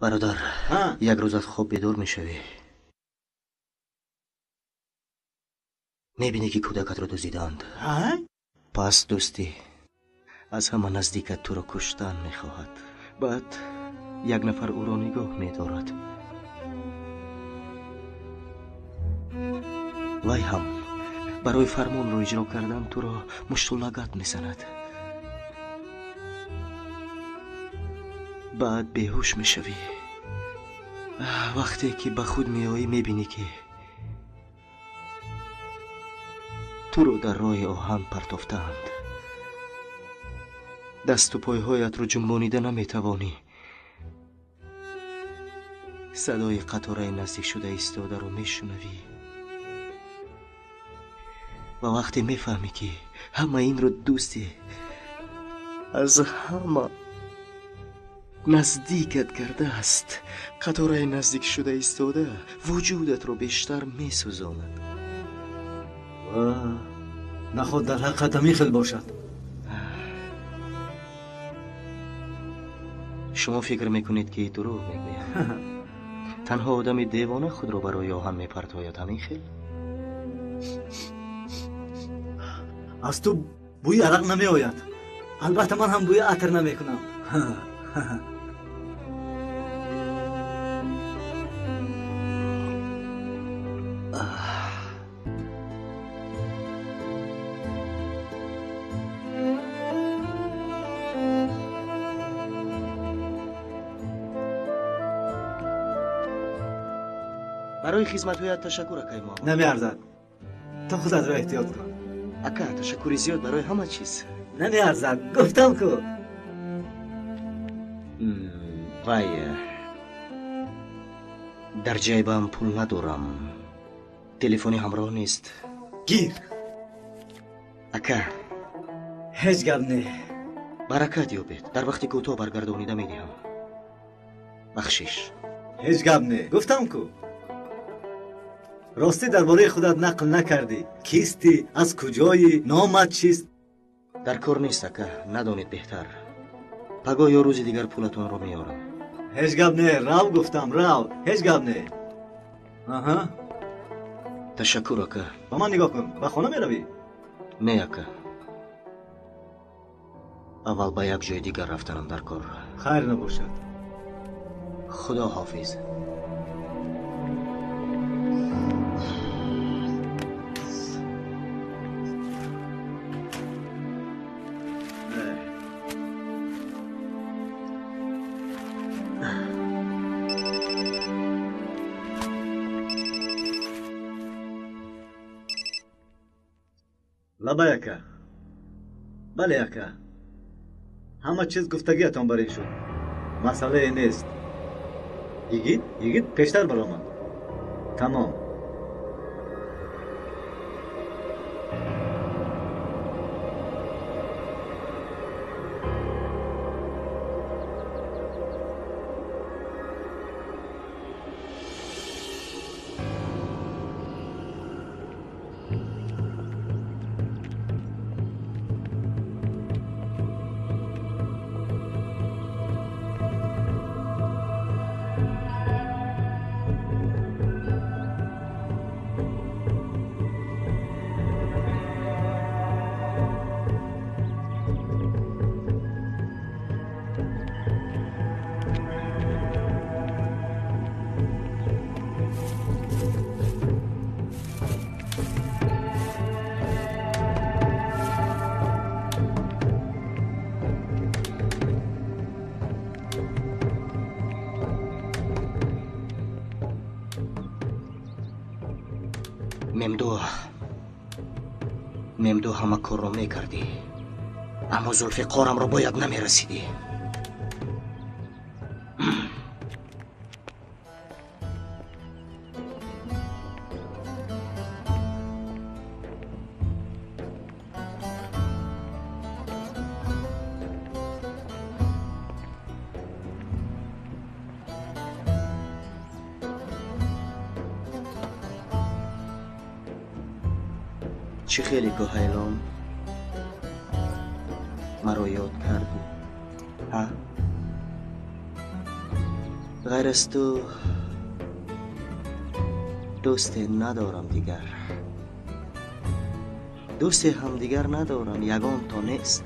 Бародар, як рӯз аз хоб бедор мешавӣ, мебинӣ, ки кӯдакатро дуздидаанд. Пас дӯстӣ аз ҳама наздикат туро куштан мехоҳад. Баъд як нафар ӯро нигоҳ медорад. Вай ҳам барои фармонро иҷро кардан туро мушту лагат мезанад. Баъд беҳуш мешавӣ. Вақте ки ба худ меоӣ, мебинӣ, ки туро дар роҳи оҳан партофтаанд. Дасту пойҳоятро ҷунбонида наметавонӣ. Садои қатораи наздикшуда истодаро мешунавӣ ва вақте мефаҳмӣ, ки ҳама инро дӯсте аз ҳама наздикат кардааст, қатораи наздикшуда истода вуҷудатро бештар месӯзонад. Наход дар ҳақиқат ҳамин хел бошад. Шумо фикр мекунед, ки дурӯғ мегӯям? Танҳо одами девона худро барои оҳан мепартояд, ҳамин хел? Аз ту бӯи арақ намеояд. Албатта, ман ҳам бӯи атр намекунам. Барои хизматҳоят ташаккур, акаи Муҳаммад. Намеарзад. Ту худатро эҳтиёт кун. Ака, ташаккури зиёд барои ҳама чиз. Намеарзад, гуфтам ку. Вай, дар ҷайбам пул надорам, телефони ҳамроҳ нест. Гир. Ака. Ҳеҷ гап не. Баракат ёбед, дар вақти кӯтоҳ баргардонида медиҳам. Бахшиш. Ҳеҷ гап не, гуфтам ку. Ростӣ, дар бораи худат нақл накардӣ. Кистӣ, аз куҷоӣ, номат чист? Дар кор нест, ака, надонед беҳтар. Пагоҳ ё рӯзи дигар пулатонро меорам. Ҳеҷ гап не, рав, гуфтам, рав. Ҳеҷ гап не. Аҳа. Ташаккур, ака. Ба ман нигоҳ кун, ба хона меравӣ? Не, ака, аввал ба як ҷои дигар рафтанам дар кор. Хайр набошад. Худо ҳофиз. Лабай, ака. Бале, ака, ҳама чиз гуфтагиятон бар ин шуд, масъалае нест. Йигит, йигит пештар баромад. Тамом. Мемду, ҳама корро мекардӣ, аммо Зулфиқорамро бояд намерасидӣ. Чӣ хеле кӯҳайлон? Маро ёд кардӣ, ҳа? Ғайр аз ту дӯсте надорам дигар. Дӯсте ҳам дигар надорам, ягон то нест.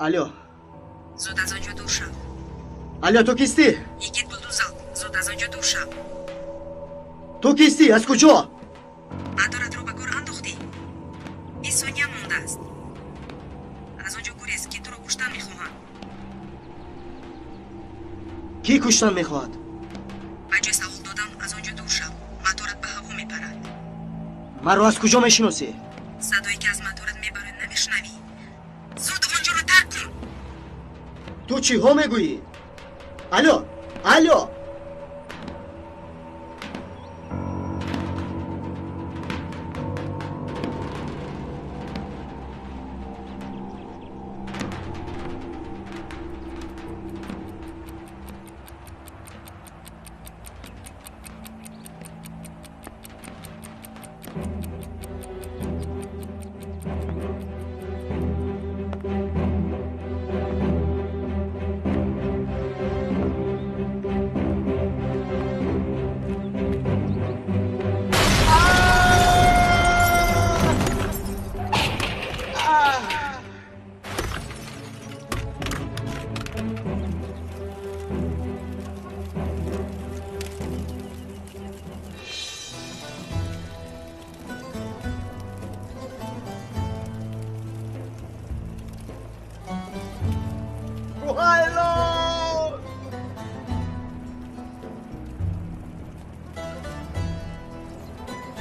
Алло. Зуд аз он ҷо дур шав. Алло, ту кистӣ? Йигит Булдузал, зуд аз он ҷо дур шав. Ту кистӣ? Аз куҷо? Моторатро ба кор андохтӣ? 20 сония мондааст. Аз он ҷо гурез, ки туро куштан мехоҳанд. Кӣ куштан мехоҳад? Ба ҷои савол додан аз он ҷо дур шав. Моторат ба ҳаво мепарад. Маро аз куҷо мешиносӣ? Садое ки аз моторат мебарояд намешунавӣ? Зуд он ҷоро тарк кун. Ту чиҳо мегӯӣ? Алло, алло!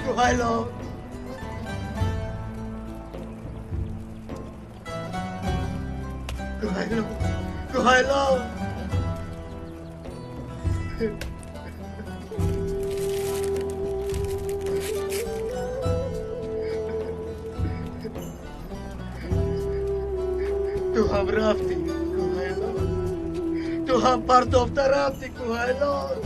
Куҳайлон! Куҳайлон! Куҳайлон! Ту ҳам рафтӣ, Куҳайлон! Ту ҳам партофта рафтӣ, Куҳайлон!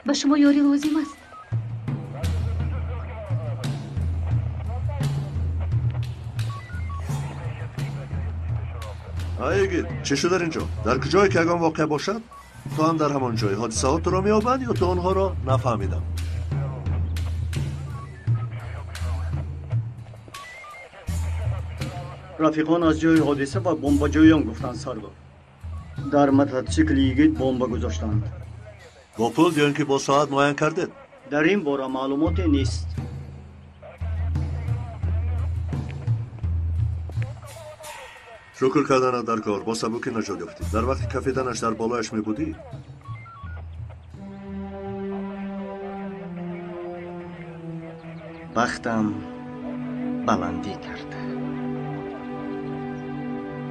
Ба шумо ёрӣ лозим аст? Ай йигит, чӣ шуд дар ин ҷо? Дар куҷое ки ягон воқеа бошад, ту ҳам дар ҳамон ҷой. Ҳодисаҳо туро меёбанд ё ту онҳоро нафаҳмидам? Рафиқон аз ҷои ҳодиса ба бомбаҷӯён гуфтанд, сардор. Дар мототсикли йигит бомба гузоштанд. Бо пул ё ин ки бо соат муайян кардед? Дар ин бора маълумоте нест. Шукр карданат дар кор, бо сабукӣ наҷот ёфтӣ. Дар вақти кафиданаш дар болояш мебудӣ? Бахтам баландӣ кард.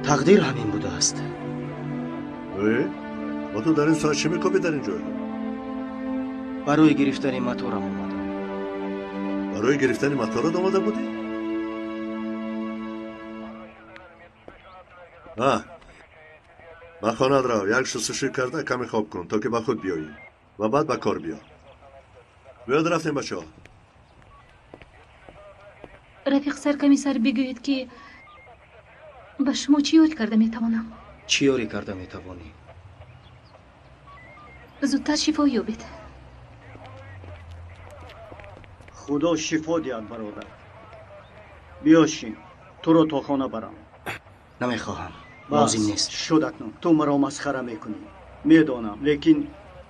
Тақдир ҳамин будааст. Э? Ва ту дар ин соат чӣ мекобӣ дар ин ҷой? Барои гирифтани моторам омадам. Барои гирифтани моторат омада будӣ? А, Ба хонат рав, як шустушӯй карда каме хоб кун, то ки ба худ биёӣ ва баъд ба кор биё. Биёд рафтем, бачаҳо. Рафиқ саркомиссар, бигӯед, ки ба шумо чӣ ёрӣ карда метавонам? Чӣ ёрӣ карда метавонӣ? Зудтар шифо ёбед. Худо шифо диҳад, бародар. Биё шин, туро то хона барам. Намехоҳам, лозим нест. Шуд акнун, ту маро масхара мекунӣ. Медонам, лекин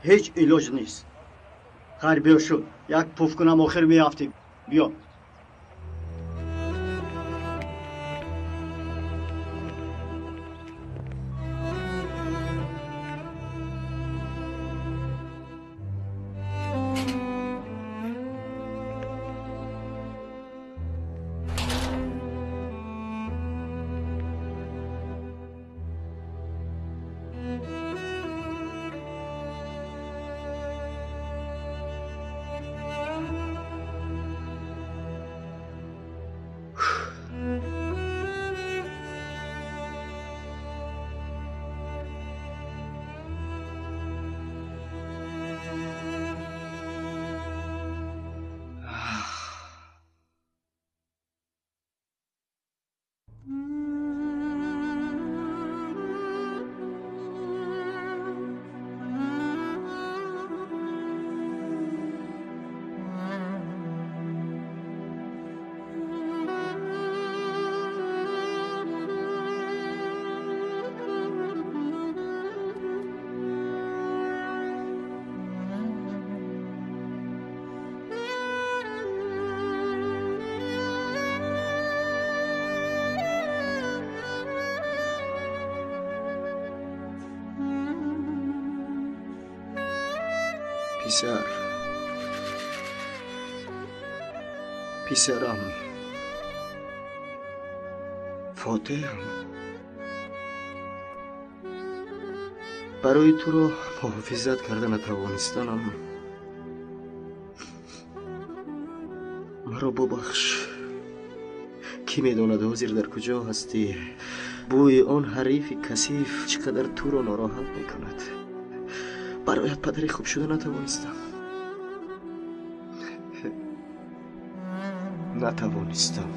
ҳеҷ илоҷ нест. Хайр, биё шуд, як пуф кунам, охир меафтем. Биё. Писар, писарам, Фотеҳам, барои туро муҳофизат карда натавонистанам маро бубахш. Кӣ медонад ҳозир дар куҷо ҳастӣ? Бӯи он ҳарифи касиф чӣ қадар туро нороҳат мекунад. Бароят падари хуб шуда натавонистам. Натавонистам.